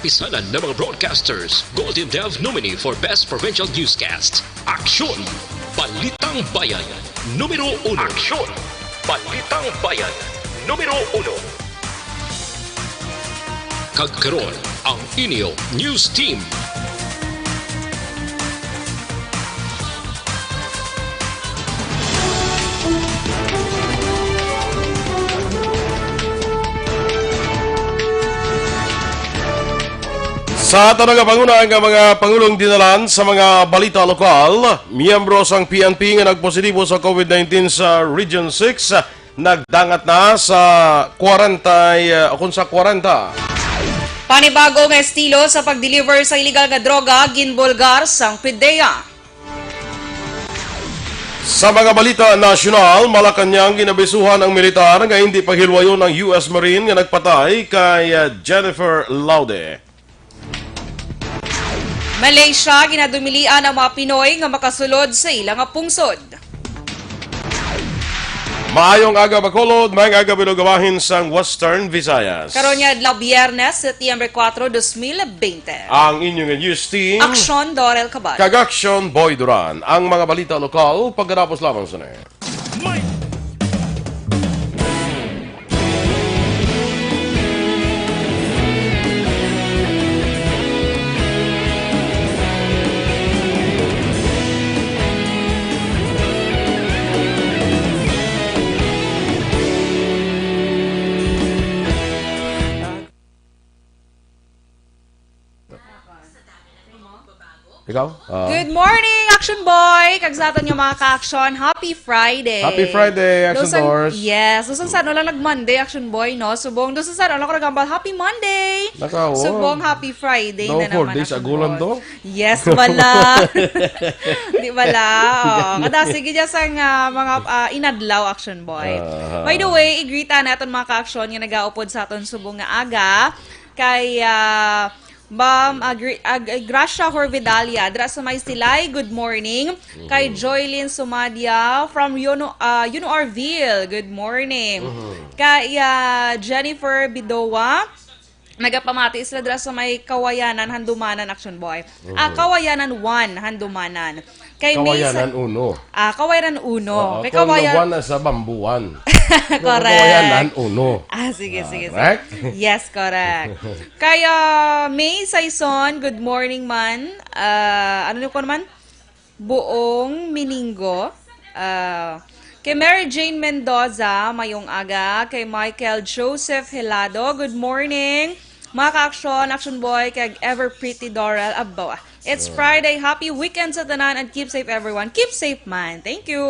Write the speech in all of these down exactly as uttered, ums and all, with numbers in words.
Pisanan ng mga broadcasters, Golden Dove nominee for Best Provincial Newscast. Aksyon! Balitang Bayan, numero uno. Aksyon! Balitang Bayan, numero uno. Kag karon, ang inyo news team. Sa aton nga panguna nga mga pangulong dinalan sa mga balita lokal, miyembro sang P N P nga nagpositibo sa COVID nineteen sa Region six, nagdangat na sa kwarenta, uh, o kung sa kwarenta. Panibago nga estilo sa pag-deliver sa illegal nga droga, ginbulgar sang PDEA. Sa mga balita nasyonal, Malacañang, ginabisuhan ang militar nga hindi paghilwayon ang U S Marine nga nagpatay kay, uh, Jennifer Laude. Malaysia, ginadumilian ang mga Pinoy nga makasulod sa ila nga pungsod. Maayong aga, Bacolod. Maayong aga, Bilog, bahin sang Western Visayas. Karon nga adlaw, Biyernes, Setyembre kuwatro, dos mil bente. Ang inyong news team, Aksyon, Dorel Cabal. Kag Aksyon, Boy Duran. Ang mga balita lokal, pagkatapos lamang sa Ikaw? Ah. Good morning, Action Boy! Kag sa aton nga mga ka-action, Happy Friday! Happy Friday, Action Doors! Yes, luson sa ano lang nag-Monday, Action Boy, no? Subong, luson sa ano lang ko nagambal, Happy Monday! Nakaw. Subong, Happy Friday na naman, Action Boy. No, four days ago lang to? Yes, wala. Di wala. Oh, kada sige dyan sa nga mga, ah, inadlaw, Action Boy. Aha. By the way, i-greet na aton mga ka-action nga nagaupod sa aton subong nga aga. Kay, ah, Ma'am Agri-, Ag-, Gracia Horvidalia, dira sa may Silay, good morning. Kay Joylyn Sumadia from Yuno, ah, Yuno Arville, good morning. Kay, ah, Jennifer Bidoa, nagapamati sila dira sa may Kawayanan, Handumanan, Action Boy. Ah, Kawayanan one, Handumanan. Kay May sa- Kawayanan uno. Ah, Kawayanan uno. Oo, kay kung Kawaya- nabuan na sa bambuan. Correct. Kawayanan uno. Ah, sige, sige, sige. Correct? Yes, correct. Kay, ah, May Saison, good morning man. Ah, ano ni ko naman? Buong Mininggo. Ah, kay Mary Jane Mendoza, mayong aga. Kay Michael Joseph Helado, good morning. Mga ka-action, Action Boy, kag ever pretty Doral. Abo, it's Friday. Happy weekend sa tanan and keep safe, everyone. Keep safe, man. Thank you.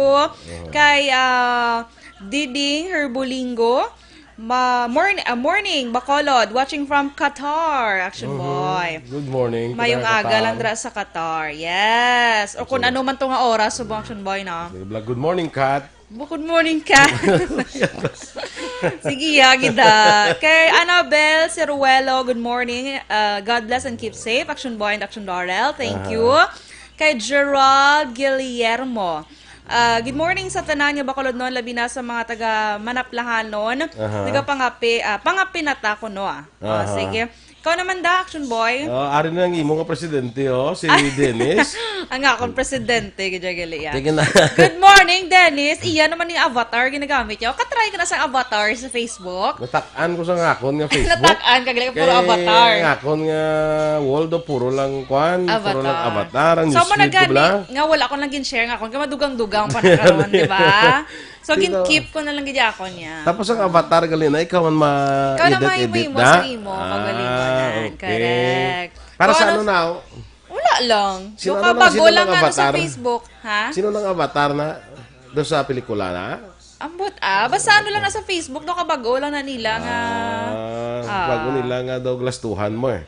Kay, ah, Diding Herbulingo, ma-, morn-, ah, morning, Bacolod, watching from Qatar, Action Boy. Good morning. Mayong aga lang dira sa Qatar. Yes. O kung ano man to nga oras, subong, Action Boy, no? Good morning, Kat. Bu-, good morning, Kat. Sige, ya, gida. Kay Annabel Ceruelo, good morning. Uh, God bless and keep safe. Action Boy and Action Laurel, thank you. Kay Gerald Guillermo, uh, good morning sa tanan nga Bacolodnon, labi na sa mga taga Manaplahanon. Taga Pangapi, ah, Pangapi na ta kuno, ah. Oh, sige. Ikaw naman da, Action Boy. Oh, ari na ang imo nga presidente, oh, si Dennis. Ang akong presidente, gid gali, ya. Sige na. Good morning, Dennis. Iya naman yung avatar ginagamit niya. Katry ka na sa avatar sa Facebook. Natak-an ko sa akon nga Facebook. Natak-an ka, gali ka, puro avatar. Kay akon nga wall do, puro lang kwan, puro lang avatar. Ang newsfeed ko bala. Nga wala ko lang gin-share nga akon, kay madugang-dugang pa na karon, di ba? So, gin-keep ko na lang gid akon niya. Tapos ang avatar gali na, ikaw man ma-edit-edit na. Ikaw na may mo sa imo, kaugalingon. Ah, okay. Correct. Para sa ano na? Wala lang. Sino na lang, sino lang avatar? Bag-o lang ano sa Facebook, ha? Sino lang avatar na? Doon sa pelikula na? Ambot, ah. Basta ano lang na sa Facebook, no, kabag-o lang na nila nga. Ah, bag-o nila nga daw glastuhan mo, eh.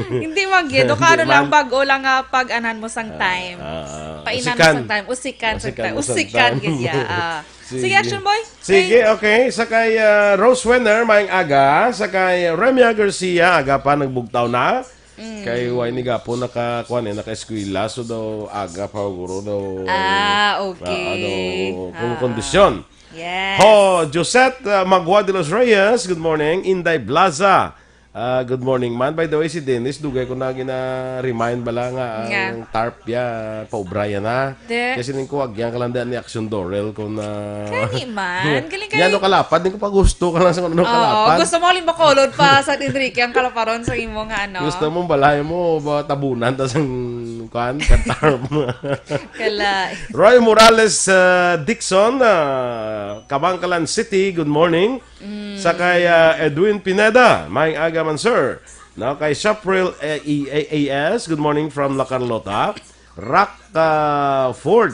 Hindi, mag-, do ka ano lang, bag-o lang nga pag-anan mo sang time. Ah, ah, ah. Painan mo sang time. Usikan sang time. Usikan gid ya, ah. Sige, Action Boy. Sige, okay. Sa kay, ah, Rose Wenner, maayong aga. Sa kay Remia Garcia, aga pa, nagbugtaw na. Kay wa ini gapon naka, kuwan, eh, naka-eskwela, so daw aga pa, guro daw. Ah, okay. Ah, ano, kung kondisyon. Yes. Ho, Josette, ah, Magua de los Reyes, good morning. Inday Blaza, Ah, good morning, man. By the way, si Dennis, dugay ko na gina-remind bala nga Nga. ang tarp ya, paubra ya na. De. Kasi ning kuwag yan, kalanda ni Action Dorel kung na Kani man. Galing kay Yan, no, kalapad. Di ko pa gusto ka lang sa ano, Oo, kalapad. gusto mo, halimbawa, kolod pa sa Enrique ang kalaparon sa imo nga ano. Gusto mong balay mo, ba, tabunan, tas ang, kuan, katarp mo. Kala. Roy Morales, uh, Dixon, uh, Kabankalan City, good morning. Mm. Sa kay, uh, Edwin Pineda, may aga man, sir. No, kay Shapril, uh, E A S, good morning from La Carlota. Rock, uh, Ford.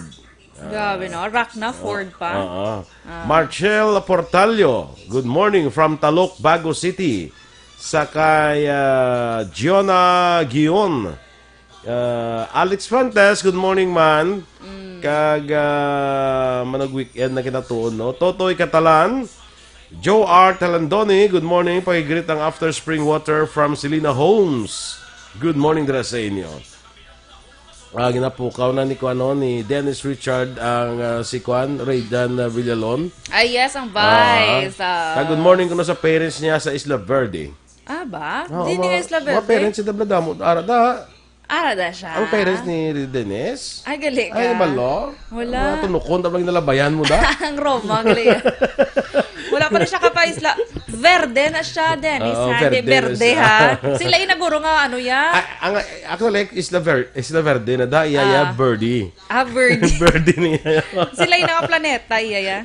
Grabe, no? Rock na Ford pa. Oo. Ah. Marcel Portallo, good morning from Talok, Bago City. Sa kay, ah, Giona Gion. Ah, Alex Fuentes, good morning, man. Mm. Kag, ah, manag weekend na kita tuon, no? Totoy Catalan, Joe R. Talandoni, good morning. Pakigreet ang after spring water from Selena Homes. Good morning dira sa inyo. Ah, ginapukaw na ni kuano, ni Dennis Richard ang, ah, si kuan, Raydan, ah, Villalon. Ah, yes, ang Ah. vice, ah. Kag good morning kuno sa parents niya sa Isla Verde. Ah, ba? Oo, Di ni mga, Isla mga Verde? parents ni Dabladamo. Ara da. Ara da siya. Ang parents ni Dennis? Ay, gali ka. Ay, balo? Wala. Mga tunukon, tabang nalabayan mo da? Ang Roma, gali. Wala pa na siya kapa Isla Verde na siya, Dennis, Oo, ha? Di Verde na Verde, siya. ha? Sila yung naguro nga, ano, ya? Ah, ang, actually, Isla Ver-, Isla Verde na da, iya, iya, Ah. Birdie. Ah, Verde. Birdie niya. Sila yung mga planeta, iya, ya?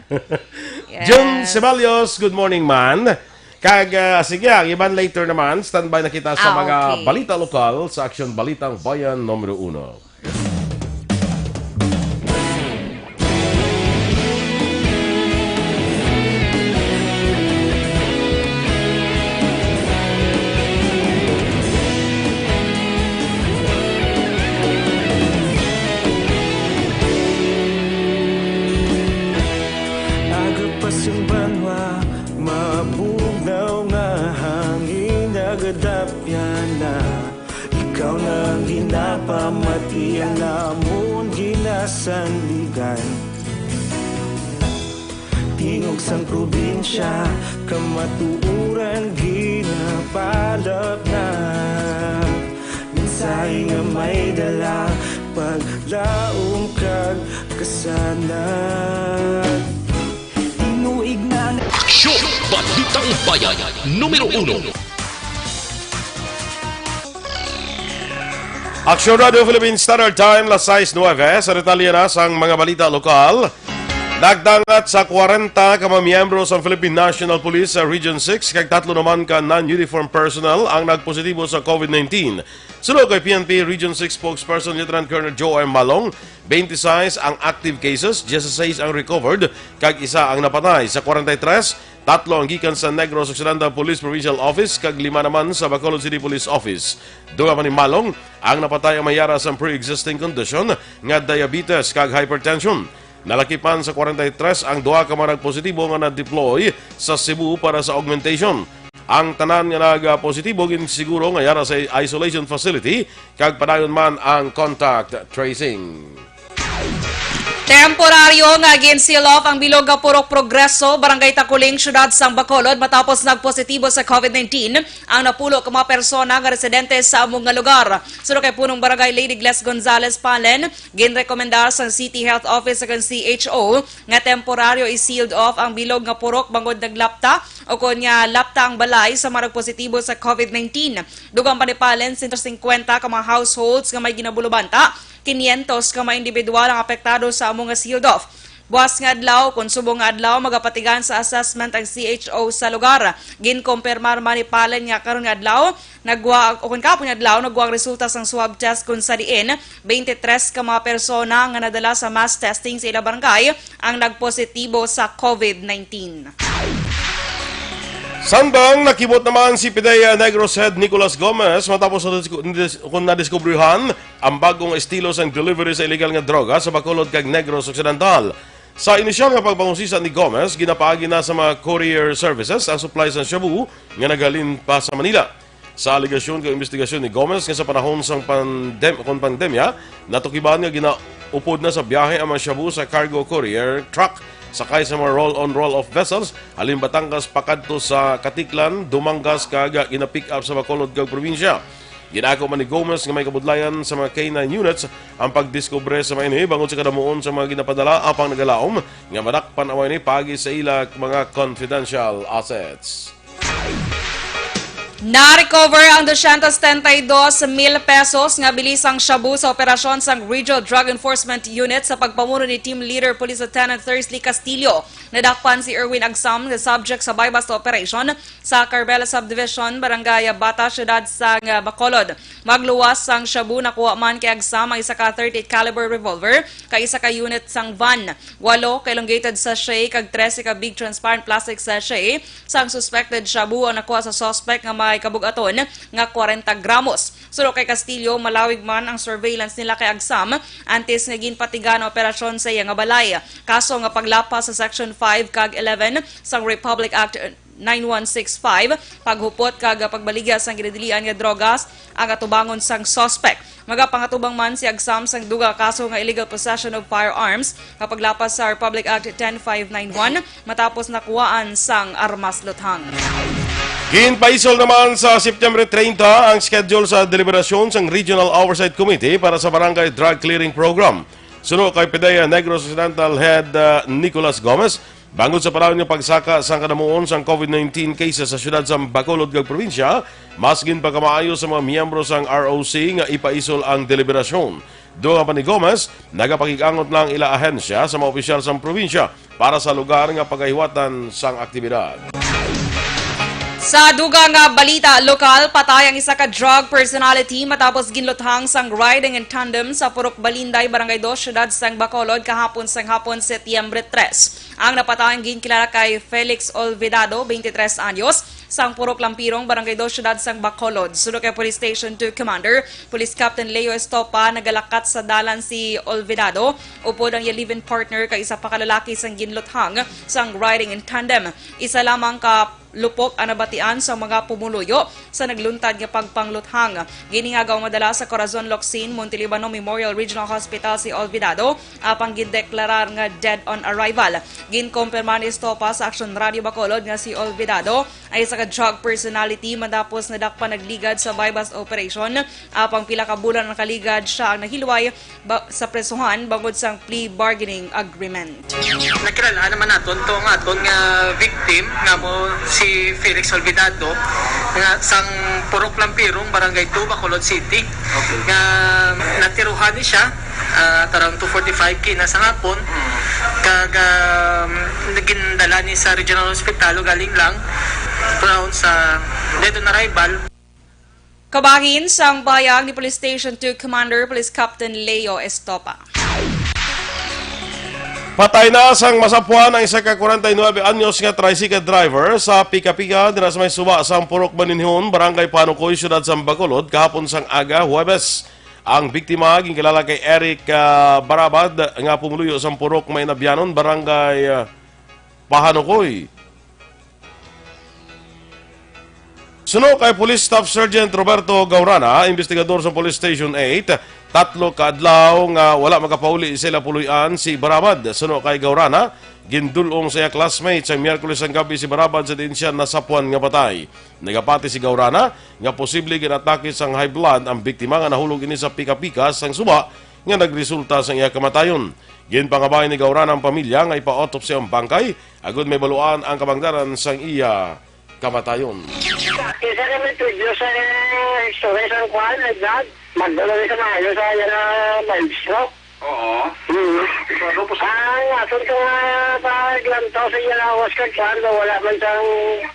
Yes. Jun Ceballos, good morning, man. Kag, ah, sige, ang iban later naman, standby na kita sa Ah, mga okay. balita lokal sa Aksyon Balitang Bayan numero uno. Aga pa sing banwa, mabugnaw nga hangin, nagadapyan na. Ikaw na ang ginapamati, ang namon ginasandigan. Tingog sang probinsya, kamatuoran ginapalap na. Mensahe nga may dala, paglaom kag kasanag. Tinuig na ang Aksyon! Balitang Bayan, numero uno. Aksyon Radio Philippine Standard Time, las sais nuebe. Sa detalye na sang mga balita lokal, nagdangat sa kwarenta ka mga miyembro sa Philippine National Police sa Region six kag tatlo naman ka non-uniform personnel ang nagpositibo sa COVID nineteen. Suno kay P N P Region six Spokesperson Lieutenant Colonel Joe M. Malong, twenty-six ang active cases, dieciséis ang recovered, kag isa ang napatay. Sa kwarenta y tres, tatlo ang gikan sa Negros Occidental Police Provincial Office, kag lima naman sa Bacolod City Police Office. Dugang pa ni Malong, ang napatay ang may yara sang pre-existing condition nga diabetes kag hypertension. Nalakipan sa kwarenta y tres ang duha ka mga nagpositibo nga na-deploy sa Cebu para sa augmentation. Ang tanan nga nagpositibo ginsiguro nga yara sa isolation facility kag padayon man ang contact tracing. Temporaryo nga gin-seal off ang bilog nga Purok Progreso, Barangay Taculing, Siyudad sang Bacolod, matapos nagpositibo sa COVID nineteen ang napulo ka mga persona nga residente sa amo nga lugar. Suno kay Punong Barangay Lady Gles Gonzales Palen, ginrekomendar sang City Health Office kag C H O nga temporaryo i-sealed off ang bilog nga purok bangod naglapta o kon nga lapta ang balay sa mga nagpositibo sa COVID nineteen. Dugang pa ni Palen, sento singkwenta ka mga households nga may ginabulubanta, kinyentos ka mga individual ang apektado sa amo nga sealed off. Buas nga adlaw, kon subong nga adlaw, magapatigan sa assessment ang C H O sa lugar. Ginkumpirmar man ni Palen nga karon nga adlaw, nagwa, o kon kahapon nga adlaw, nagwa ang resulta sang swab test, kon sa diin, twenty-three ka mga persona nga nadala sa mass testing sa ilang barangay ang nagpositibo sa COVID nineteen. Samtang nakimot naman si Pidea Negros Head Nicolas Gomez matapos na dis-, dis-, kung nadiskubrihan ang bagong estilo sang delivery sa illegal nga droga sa Bacolod kag Negros Occidental. Sa inisyal nga pagpangusisa ni Gomez, ginapaagi na sa mga courier services ang supply sa shabu nga naghalin pa sa Manila. Sa alegasyon kag investigasyon ni Gomez nga sa panahon sang pandem-, kon pandemya, natukiban nga gina-, Upod na sa biyahe ang mga shabu sa cargo courier truck sakay sa mga roll-on, roll-off vessels halin Batangas pakadto sa Caticlan, Dumangas, kag gina-pick up sa Bacolod kag probinsya. Ginako man ni Gomez nga may kabudlayan sa mga K nine units ang pagdiskubre sa mga ini bangod sa kadamuon sa mga ginapadala apang nagalaom nga madakpan ang mga ini paagi sa ila mga confidential assets. Na-recover ang dosyentos setenta y dos mil pesos nga bili sang shabu sa operasyon sang Regional Drug Enforcement Unit sa pagpamuno ni Team Leader Police Lieutenant Thursly Castillo. Nadakpan si Erwin Agsam nga subject sa buy-bust operation sa Carbela Subdivision, Barangay Bata, siyudad sang Bacolod. Magluwas sang shabu, nakuha man kay Agsam ang isa ka thirty-eight caliber revolver, kag isa ka unit sang van, walo ka elongated sachet, kag trese ka big transparent plastic sachet. Sang suspected shabu ang nakuha sa suspect nga may kabug-aton nga kwarenta gramos. Suno kay Castillo, malawig man ang surveillance nila kay Agsam antes nga ginpatigan ang operasyon sa iya nga balay. Kaso nga paglapas sa Section five kag eleven sang Republic Act nine one six five, paghupot kag pagbaligya sang ginadilian nga drogas ang atubangon sang suspect. Magapangatubang man si Agsam sang dugang kaso nga illegal possession of firearms nga paglapas sa Republic Act ten five nine one matapos nakuhaan sang armas luthang. Ginpaisol naman sa September treinta ang schedule sa deliberasyon sang Regional Oversight Committee para sa Barangay Drug Clearing Program. Suno kay PDEA Negros Occidental Head, uh, Nicolas Gomez, bangod sa panahon nga pagsaka sang kadamuon sang COVID nineteen cases sa siyudad sa Bacolod kag probinsya, mas ginpakamaayo sa mga miyembro sang R O C nga ipaisol ang deliberasyon. Dugang pa ni Gomez, nagapakig-angot lang ila ahensya sa mga opisyal sang probinsya para sa lugar nga pagahiwatan sang aktibidad. Sa dugang nga balita lokal, patay ang isa ka drug personality matapos ginluthang sang riding in tandem sa Purok Balinday, Barangay Dos, siyudad sang Bacolod, kahapon sang hapon, Setyembre tres. Ang napatay ang ginkilala kay Felix Olvidado, twenty-tres anyos, sang Purok Lampirong, Barangay Dos, siyudad sang Bacolod. Suno kay Police Station two Commander, Police Captain Leo Estopa, nagalakat sa dalan si Olvidado upod ang iya live-in partner kag isa pa ka lalaki sang ginluthang sang riding in tandem. Isa lamang ka lupok ang nabatian sa mga pumuluyo sa nagluntad nga pagpangluthang. Ginhingagaw madala sa Corazon Locsin, Montelibano Memorial Regional Hospital si Olvidado, apang gindeklarar nga dead on arrival. Ginkumpirma ni Estopa sa Aksyon Radio Bacolod nga si Olvidado ay isa ka drug personality matapos nadakpan nagligad sa buy-bust operation, apang pila ka bulan nakaligad siya ang nahilway ba, sa presohan bangod sang plea bargaining agreement. Nakilala naman naton to nga aton nga victim nga mo si Felix Olvidado nga sang Purok Lampirong, Barangay two, Bacolod City. Okay. Nga natiruhan ni siya, ah, at around two forty-five kina sa hapon. Mm. Kag, um, nagindala ni sa Regional Hospital, galing lang. Around sa dead on arrival. Kabahin sang pahayag ni Police Station two Commander Police Captain Leo Estopa. Patay na sang masapwan ang isa ka kwarenta y nuebe anyos nga tricycle driver sa Pika-Pika dira sa may suba sang Purok Baninhon, Barangay Panukoy, Siyudad sang Bacolod, kahapon sang aga, Huwebes. Ang biktima ginkilala kay Eric, ah, Barabad nga pumuluyo sang Purok Mainabyanon, Barangay, ah, Pahanukoy. Suno kay Police Staff Sergeant Roberto Gaurana, investigador sa Police Station eight, tatlo ka adlaw nga wala makapauli sa ila puloy-an si Barabad. Suno kay Gaurana, gindul-ong sa iya classmate sa Miyerkules sang gabi si Barabad sa diin siya nasapwan nga patay. Nagapati si Gaurana nga posible ginatake sang high blood ang biktima nga nahulog ini sa Pika-Pika sang suba nga nagresulta sang iya kamatayon. Ginpangabay ni Gaurana ang pamilya nga ipa-autopsy ang bangkay agod mahibaluan ang kabangdanan sang iya kamatayon. Isa kami previous sa istorya sa kuan, edad. Magdala sa maayo sa iya na maestro. Oo. Hmm. Sigurado po sa Ang aton ko nga paglantaw sa iya lawas kag kuan, wala man sang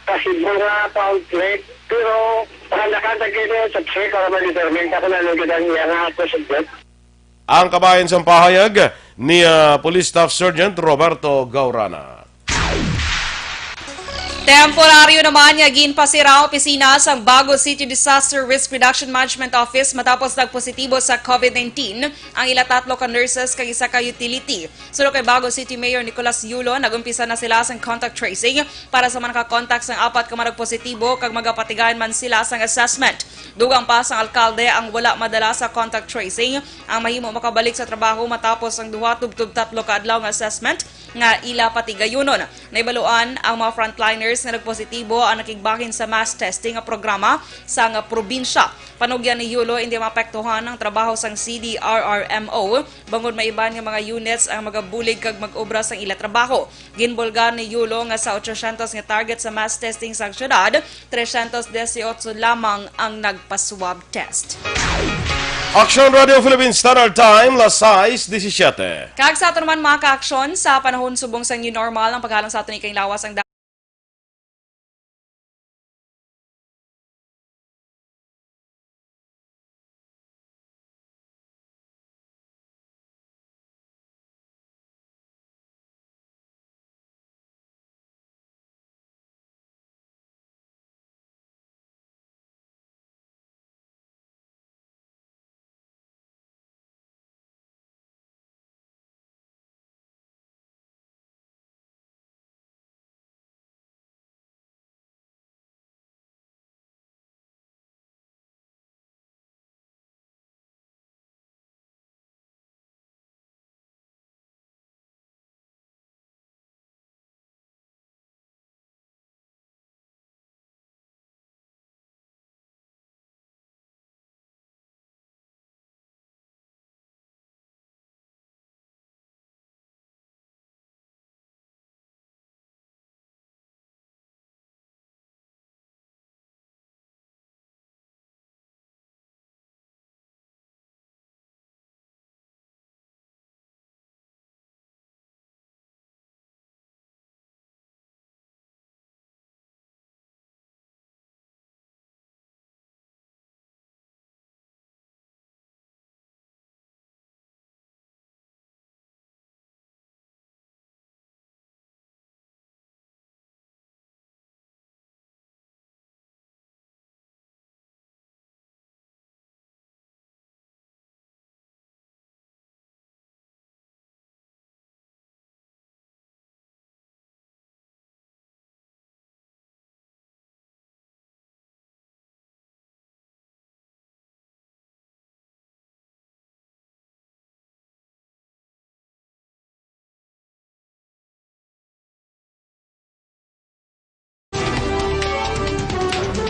possible nga pa-outlet. Pero pandakan ta kini sa check para ma-determine ta kung ano gid ang iya nga posible. Ang kabahin sang pahayag ni, ah, Police Staff Sergeant Roberto Gaurana. Temporaryo naman nga ginpasira ang opisina sang Bago City Disaster Risk Reduction Management Office matapos nagpositibo sa COVID nineteen ang ila tatlo ka nurses kag isa ka utility. Suno kay Bago City Mayor Nicolas Yulo, nag-umpisa na sila sang contact tracing para sa mga naka-contact sang apat ka mga nagpositibo kag magapatigayon man sila sang assessment. Dugang pa sang alkalde ang wala madala sa contact tracing ang mahimo makabalik sa trabaho matapos ang duha tubtob tatlo ka adlaw nga assessment nga ila patigayunon. Nahibaluan ang mga frontliners nga nagpositibo ang nakigbahin sa mass testing nga programa sang probinsya. Panugyan ni Yulo, hindi maapektuhan ang trabaho sang C D R R M O bangod may iban nga mga units ang magabulig kag mag-obra sang ila trabaho. Ginbulgar ni Yulo nga sa ochocientos nga target sa mass testing sa syudad, trescientos dieciocho lamang ang nagpa-swab test. Aksyon Radio Philippines Standard Time, las sais disisiete. Kag sa ato naman, mga ka-aksyon, sa panahon subong sa new normal, ang paghalang sa aton ikaing lawas ang da-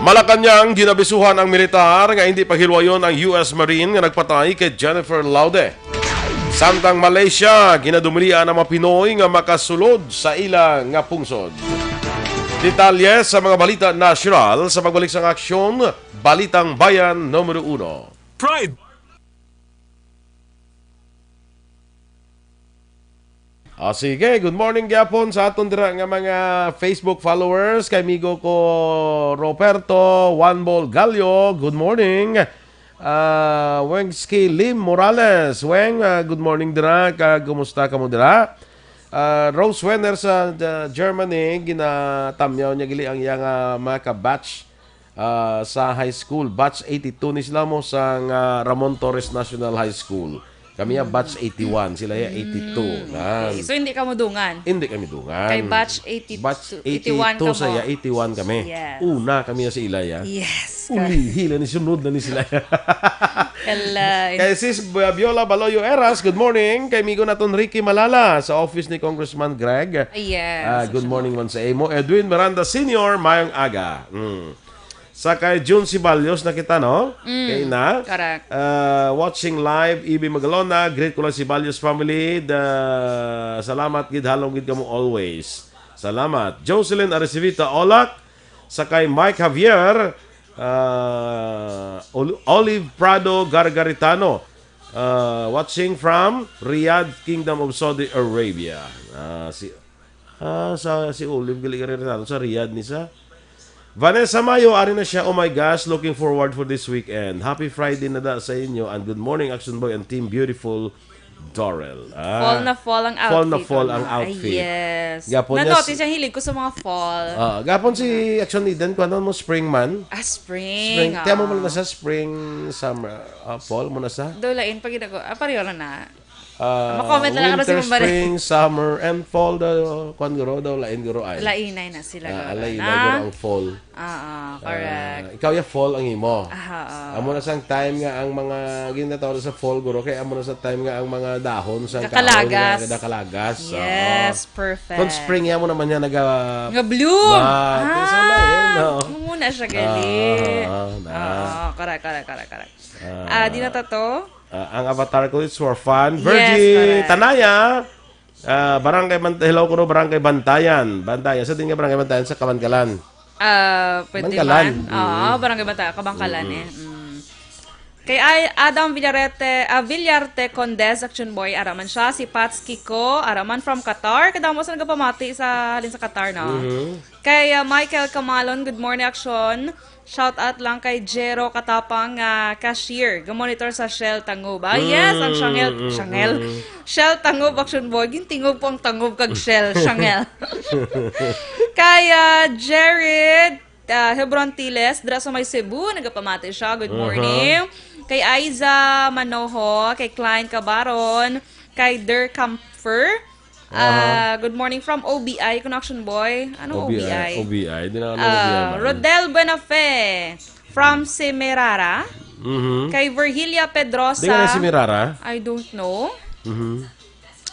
Malacañang, ginabisuhan ang militar nga hindi pahilwayon ang U S Marine nga nagpatay kay Jennifer Laude. Samtang Malaysia, ginadumilian ang mga Pinoy nga makasulod sa ila nga pungsod. Detalye sa mga balita nasyonal sa pagbalik sang aksyon, Balitang Bayan numero uno. Pride. Ah, sige, good morning gyapon sa aton dira nga mga Facebook followers. Kay amigo ko Roberto Juan Bol Gallo, good morning. Ah, Wengski Lim Morales, Weng, ah, good morning dira, kag kumusta kamo dira? Ah, Rose Wenner sa, ah, Germany, ginatamyaw niya gili ang iyang, ah, mga ka-batch, ah, sa high school. Batch eighty-two ni sila mo sang, ah, Ramon Torres National High School. Kami ya batch eighty-one, sila ya eighty-two. Mm, okay. So, hindi kamo dungan? Hindi kami dungan. Kay batch eighty-two, batch eighty-one eighty-two kamo. Sa ya, eighty-one kami. Yes. Una kami ya sa ila ya. Yes, correct. Ulihi lang ni, sunod na ni sila ya. Hello. Kay Sis Biola Baloyo Eras, good morning. Kay amigo naton Ricky Malala sa office ni Congressman Greg. Yes. Ah, good morning man sa imo. Edwin Miranda Senior, mayong aga. Mm. Sa kay June Ceballos na kita, no? Mm, kay na. Correct. Ah, watching live, Ibi Magalona, greet ko lang Ceballos family. The, salamat gid, halong gid kamo always. Salamat. Jocelyn Arcivita Olak, sa kay Mike Javier, ah, Ol-, Olive Prado Gargaritano, ah, watching from Riyadh, Kingdom of Saudi Arabia. Ah, si, ah, sa, si Olive Gargaritano, sa Riyadh ni sa. Vanessa Mayo, ari na siya. Oh my gosh, looking forward for this weekend. Happy Friday na da sa inyo. And good morning, Action Boy and Team Beautiful. Dorel. Ah, fall na fall ang outfit. Fall na fall ang outfit. Ay, yes. Gapon niya. Na-notice si ang hilig ko sa mga fall. Ah, gapon si Action Eden, kung ano mo, spring man. Ah, spring. Spring. Kaya mo ah. Pala na sa spring, summer, ah, fall mo na sa? Daw lain pag ginagawa. Ah, pareho lang na. Ah, ma-comment na lang winter, si Ma'am Marie. Spring, summer, and fall daw, kwan guro daw, lain guro ay. Lainay na sila, ah, guro, lainay na. Guro ang fall. Ah, ah, correct. Ah, ikaw ya fall ang imo. Ah, ah. Amo na sang time nga ang mga, ginatawag sa fall guro, kay amo na sa time nga ang mga dahon sa kahoy nga nakalagas. Yes, perfect. Kung spring ya mo naman niya naga- nga bloom. Ah, kaya sa lain, no? Muna siya gali. Ah, ah, na. Ah, correct, correct, correct, correct. Ah, di na ta to? Ah, ang avatar ko is for fun. Yes, Virgie correct. Tanaya. Ah, Barangay Bant-, hello, Kuro, Barangay Bantayan. Bantayan. Sa din nga Barangay Bantayan, sa Kabankalan. Ah, pwede Bangkalan. Man. Oo, mm. Barangay Bantayan, Kabangkalan mm. Eh. Mm. Kay ay Adam Villarete, ah, Villarte Condes, Action Boy, araman siya. Si Pats Kiko, araman from Qatar. Kadamo sa nagapamati sa halin sa Qatar, no? Mm-hmm. Kay ah, Michael Camalon, good morning, Action. Shout out lang kay Jero Katapang nga cashier, ga-monitor sa Shell Tangub. Ah, yes, ang Shangel, mm, Shangel. Mm. Shell Tangub, Action Boy. Gintingog po ang Tangub kag Shell, Shangel. Kay ah, Jared ah, Hebron Tiles, dira sa may Cebu, nagapamati siya. Good morning. Uh-huh. Kay Aiza Manoho, kay Klein Cabaron, kay Der Camper. Ah, good morning from O B I, Connection Boy. Anong O B I? O B I. O B I. Di na ano Ah, O B I man. Rodel Buenafe from Semirara. Mhm. Kay Virgilia Pedrosa. Di ka na Semirara? I don't know. Mhm.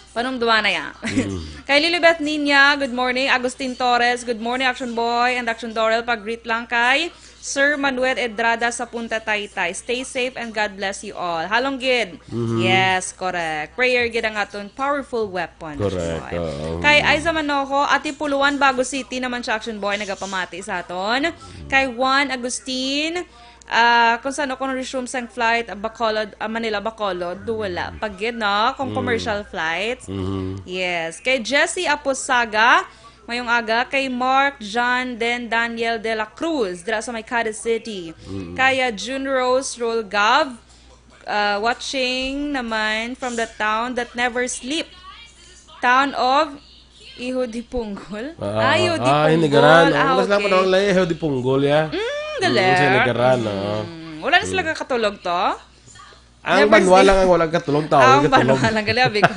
Panumduman na ya. Mm. Kay Lilibeth Niña, good morning. Agustin Torres, good morning, Action Boy and Action Dorel. Pag-greet lang kay Sir Manuel Edrada sa Punta Taytay. Stay safe and God bless you all. Halong gid. Mhm. Yes, correct. Prayer gid ang aton powerful weapon, Action Correct, Boy. Oo. Kay Aiza Manoho, Ati Puluan, Bago City naman siya, Action Boy, nagapamati sa aton. Kay Juan Agustin, ah, kung saan ako resume sang flight, ah, Bacolod, ah, Manila, Bacolod, do wala. Pag gid, no? Kung Mm. commercial flights. Mhm. Yes. Kay Jesse Aposaga, mayong aga. Kay Mark John, then Daniel de la Cruz, dira sa may Cadiz City. Mm. Kay, ah, June Rose Rolgav, ah, watching naman from the town that never sleep. Town of Iho de Punggol? Ah, Ah, Iho de ah, Punggol. Hinigaran, oh. Ah, Mas lang pa okay. Naman lang, Iho de Punggol, ya. Mm, Mm, galer. Sa Hinigaran, oh. Mm. Wala na sila Mm. kakatulog to? Ang Never banwa sleep. Lang ang walang katulog, tao Ang ang katulog. Banwa lang, gali, abi ko.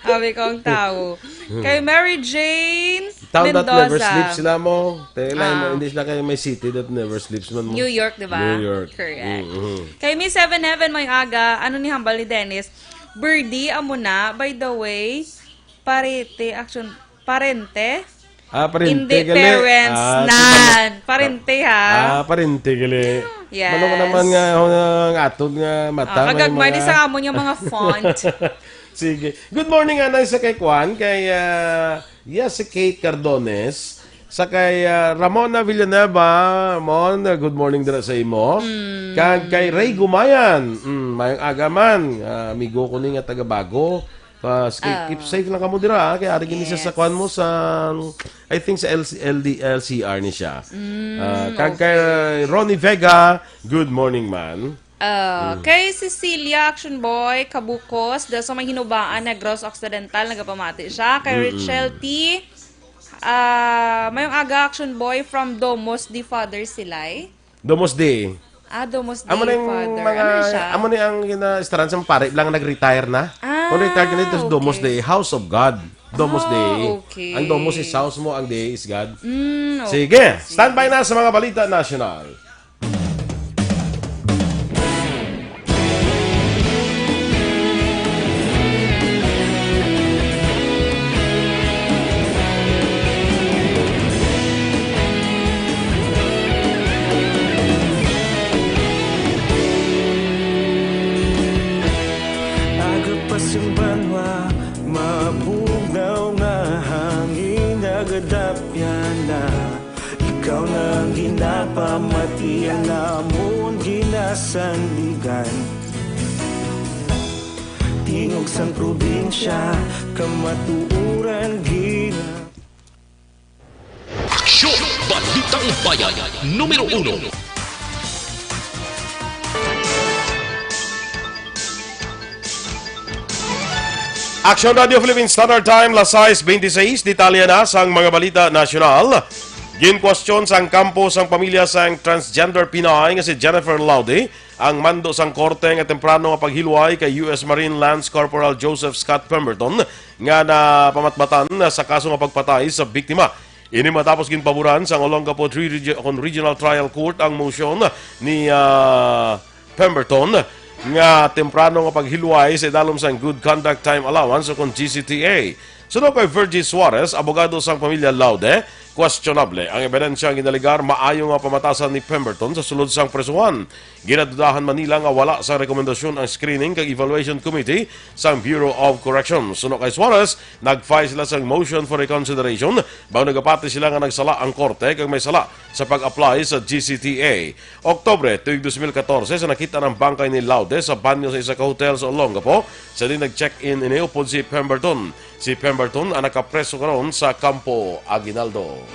Abi ko ang tao. Kay Mary Jane Town that never Mendoza. Sleeps sila mo. Te, lang, Ah. Hindi sila kay may city that never sleeps man mo. New York, di ba? New York. Correct. Mm-hmm. Kay Miss Seven Heaven, may aga, ano ni hambal ni Dennis? Birdie, amo na, by the way, parete, action, parente? Ah, parente Hindi gali. Parents Ah, nan. Sige. Parente, ha? Ah, parente gali. Yes. Mano ka naman nga, oh, nga atog nga mata, Ah, may kagagmay mga ni sa amo niya mga font. Sige. Good morning, anay sa kay Kwan, kay, ah, yes, si Kate Cardones, sa kay, ah, Ramona Villanueva. Mon, ah, good morning dira sa imo. Mm. Kag kay Ray Gumayan. Mm, mayong aga man. Ah, amigo ko ni nga taga Bago. Ah, s-, keep, Ah. Keep safe lang kamo dira, ah. Kay ari gini siya sa Yes. Kwan mo sa, I think sa L C, L D, L C R ni siya. Mm, Ah, kag okay. Kay Ronnie Vega, good morning, man. Ah, Mm. Kay Cecilia Action Boy Kabukos, da sa may Hinubaan, Negros Occidental, nagapamati siya. Kay Mm-mm. Richelle T, ah, mayong aga Action Boy from Domus de Father Silay. Domus de. Ah, Domus de Amo na yung Father. Mga, Ano siya? Amo na ang gina-, staran sa mga pare lang nag-retire na. Ah, Kung retired ka na, ito sa Domus okay. De, House of God. Domus Ah, De. Okay. Ang Domus is house mo, ang De is God. Mm, okay. Sige, standby na sa mga balita national. Agapas ang banwa, mabugnaw nga hangin, nagadapyan na. Ikaw na ang ginapamati, ang amon ginasandigan. Tingog sang probinsya, kamatuoran gina- Aksyon! Balitang Bayan, numero uno. Action Radio Philippine Standard Time, las sais bente seis. Detalye na sang mga balita nasyonal. Ginkwestiyon sang kampo sang pamilya sang transgender Pinay nga si Jennifer Laude ang mando sang korte nga temprano nga paghilway kay U S Marine Lance Corporal Joseph Scott Pemberton nga napamatbatan sa kaso nga pagpatay sa biktima. Ini matapos ginpaboran sang Olongapo Three Regi-, kon Regional Trial Court ang motion ni, ah, Pemberton nga temprano nga paghilway sa idalom sang Good Conduct Time Allowance o kon G C T A. Suno kay Virgie Suarez, abogado sang pamilya Laude, questionable ang ebidensya nga ginalegar maayo nga pamatasan ni Pemberton sa sulod sang presohan. Ginadudahan man nila nga wala sang rekomendasyon ang screening kag evaluation committee sang Bureau of Corrections. Suno kay Suarez, nag-file sila sang motion for reconsideration bangod nagapati sila nga nagsala ang korte kag may sala sa pag-apply sa G C T A. Oktubre, tuig dos mil katorse, sa nakita ang bangkay ni Laude sa banyo sa isa ka hotel sa Olongapo, sa di nag-check-in ini upod si Pemberton. Si Pemberton ang nakapreso karon sa Campo Aguinaldo.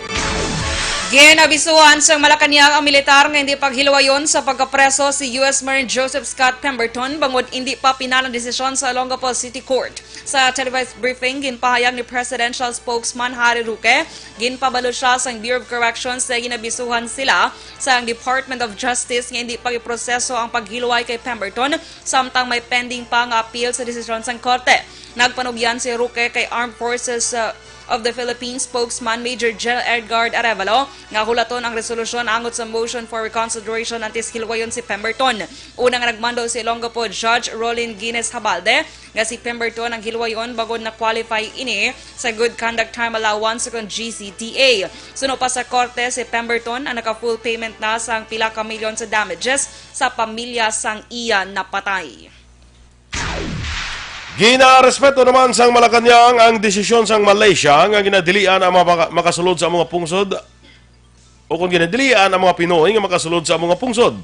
Ginabisuhan sang Malacañang ang militar nga hindi paghilwayon sa pagkapreso si U S Marine Joseph Scott Pemberton bangod hindi pa pinal ang desisyon sa Olongapo City Court. Sa televised briefing, ginpahayag ni Presidential Spokesman Harry Roque, ginpabalo siya sang Bureau of Corrections nga ginabisuhan sila sang Department of Justice nga hindi pa giproseso ang paghilway kay Pemberton samtang may pending pa nga appeal sa desisyon sang korte. Nagpanugyan si Roque kay Armed Forces, uh, of the Philippines spokesman Major General Edgard Arevalo nga hulaton ang resolusyon angot sa motion for reconsideration antes hilwayon si Pemberton. Una nga nagmando si Olongapo Judge Rollin Guines Habalde nga si Pemberton ang hilwayon bangod na-qualify ini sa Good Conduct Time Allowance kon G C T A. Suno pa sa korte, si Pemberton ang naka-full payment na sang pila ka milyon sa damages sa pamilya sang iya napatay. Ginarespeto naman sang Malacañang ang desisyon sang Malaysia nga ginadilian ang mga maka-, makasulod sa mga pungsod o kung ginadilian ang mga Pinoy nga makasulod sa mga pungsod.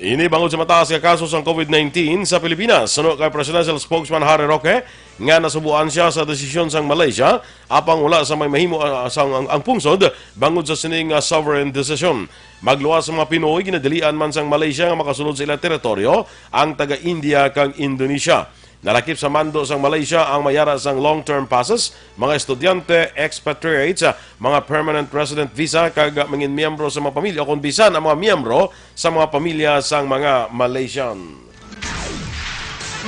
Ini bangod sa mataas nga kaso sang COVID nineteen sa Pilipinas. Suno kay Presidential Spokesman Harry Roque nga nasubuan siya sa desisyon sang Malaysia, apang wala sa may mahimo, ah, sang ang, ang pungsod bangod sa sining, ah, sovereign decision. Magluwas sa mga Pinoy, ginadilian man sang Malaysia nga makasulod sa ila teritoryo ang taga-India kag Indonesia. Nalakip sa mando sang Malaysia ang mayara sang long-term passes, mga estudyante, expatriates, mga permanent resident visa, kag mangin miyembro sa mga pamilya, o kung bisan ang mga miyembro sa mga pamilya sang mga Malaysian.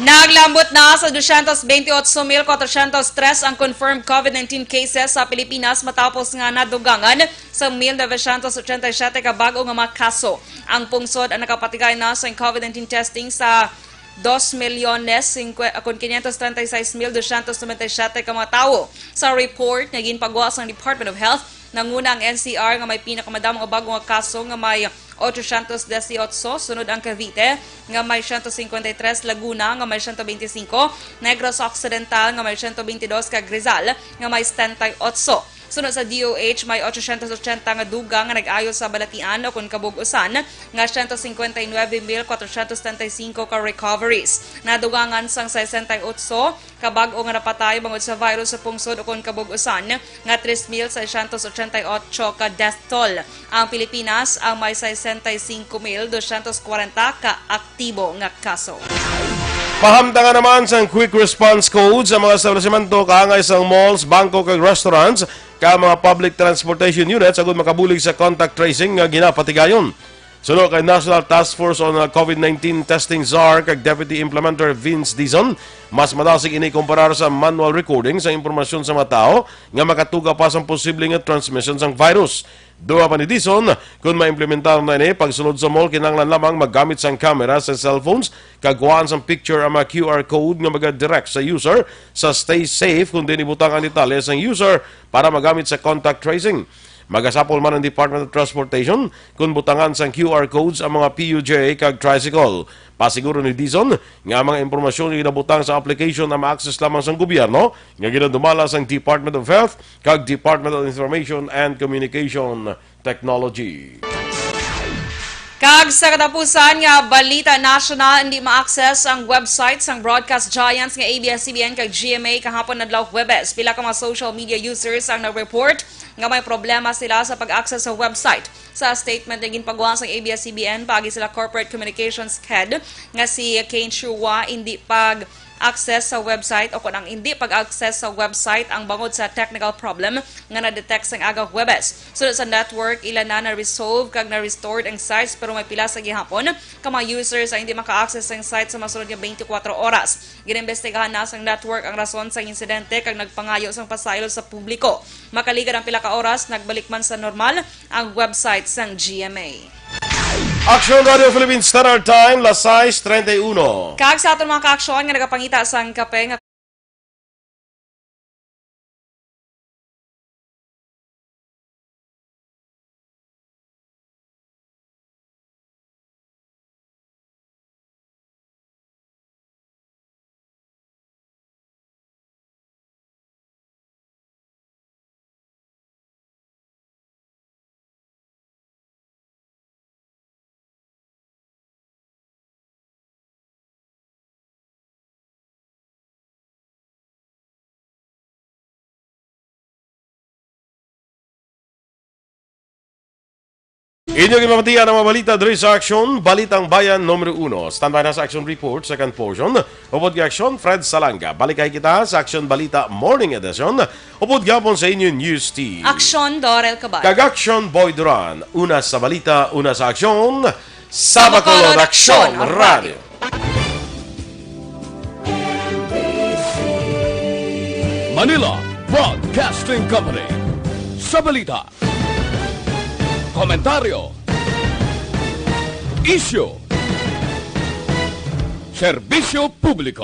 Naglambot na sa dosyentos bentiocho mil kwatrosyentos tres ang confirmed COVID nineteen cases sa Pilipinas matapos nga nadugangan sa mil novecientos ochenta y siete ka bag-o nga mga kaso. Ang pungsod ang nakapatigay na sa COVID nineteen testing sa dos milyones singkwe-, kun quinientos treinta y seis mil doscientos noventa y siete ka mga tawo. Sa report nga ginpagwa sang Department of Health, nanguna ang N C R nga may pinakamadamo nga bag-o nga kaso nga may ochocientos dieciocho, sunod ang Cavite nga may ciento cincuenta y tres, Laguna nga may ciento veinticinco, Negros Occidental nga may ciento veintidós, kag Rizal nga may setenta y ocho. Sunod sa D O H, may ochocientos ochenta nga dugang nga nag-ayo sa balatian o kon kabug-usan nga ciento cincuenta y nueve mil cuatrocientos setenta y cinco ka recoveries. Nadugangan sang sesenta y ocho ka bag-o nga napatay bangod sa virus sa pungsod o kon kabug-usan nga tres mil seiscientos ochenta y ocho ka death toll. Ang Pilipinas ang may sesenta y cinco mil doscientos kwarenta ka aktibo nga kaso. Pahamtangan naman sang quick response code sa mga establisimento kaangay sang malls, bangko kag restaurants, ka mga public transportation units agud makabulig sa contact tracing nga ginapatigayon. Suno kay National Task Force on, uh, COVID nineteen Testing czar kag Deputy Implementer Vince Dizon, mas madasig ini kumparar sa manual recording sa impormasyon sa mga tawo nga makatuga pa sang posible nga transmission sang virus. Duha pa ni Dizon, kon maimplementar na ini, pagsulod sa mall, kinahanglan lamang maggamit sang camera sa cellphones kag kuhaan sang picture ang mga Q R code nga magadirect sa user sa Stay Safe, kundi ibutang ang detalye sang user para magamit sa contact tracing. Magasapol man ang Department of Transportation kon butangan sang Q R codes ang mga P U J kag tricycle. Pasiguro ni Dizon nga ang mga impormasyon nga ginabutang sa application ang ma-access lamang sang gobyerno nga ginadumala sang Department of Health kag Department of Information and Communication Technology. Kag sa katapusan nga balita nasyonal, hindi ma-access ang website sang broadcast giants nga A B S C B N kag G M A kahapon, adlaw Huwebes. Pila ka mga social media users ang nag-report nga may problema sila sa pag-access sa website. Sa statement nga ginpagawa sang A B S C B N paagi sila corporate communications head nga si Kane Chua, hindi pag access sa website o kon ang hindi pag-access sa website ang bangod sa technical problem nga na-detect sang aga Huwebes. Suno sa network, ila na na-resolve kag na-restored ang sites, pero may pila sa gihapon ka mga users ang hindi maka-access sang site sa masunod nga twenty-four oras. Ginaimbestigahan na sang network ang rason sang insidente kag nagpangayo sang pasaylo sa publiko. Makaligad ang pila ka oras, nagbalik man sa normal ang website sang G M A. Aksyon Radio Philippine Standard Time, las sais treinta y uno. Kag sa aton mga kaaksyon nga nagapangita sang kape nga Inyo ginpamatian ang mga balita diri sa Aksyon, Balitang Bayan numero uno. Standby na sa Aksyon Report, second portion. Upod kay Aksyon, Fred Salanga. Balik kay kita sa Aksyon Balita Morning Edition. Upod gihapon sa inyo News Team. Aksyon, Dorel Cabal. Kag Aksyon, Boy Duran. Una sa balita, una sa aksyon. Sa Bacolod, Aksyon Radio. Manila Broadcasting Company. Sa balita, komentaryo, isyu, serbisyo publiko.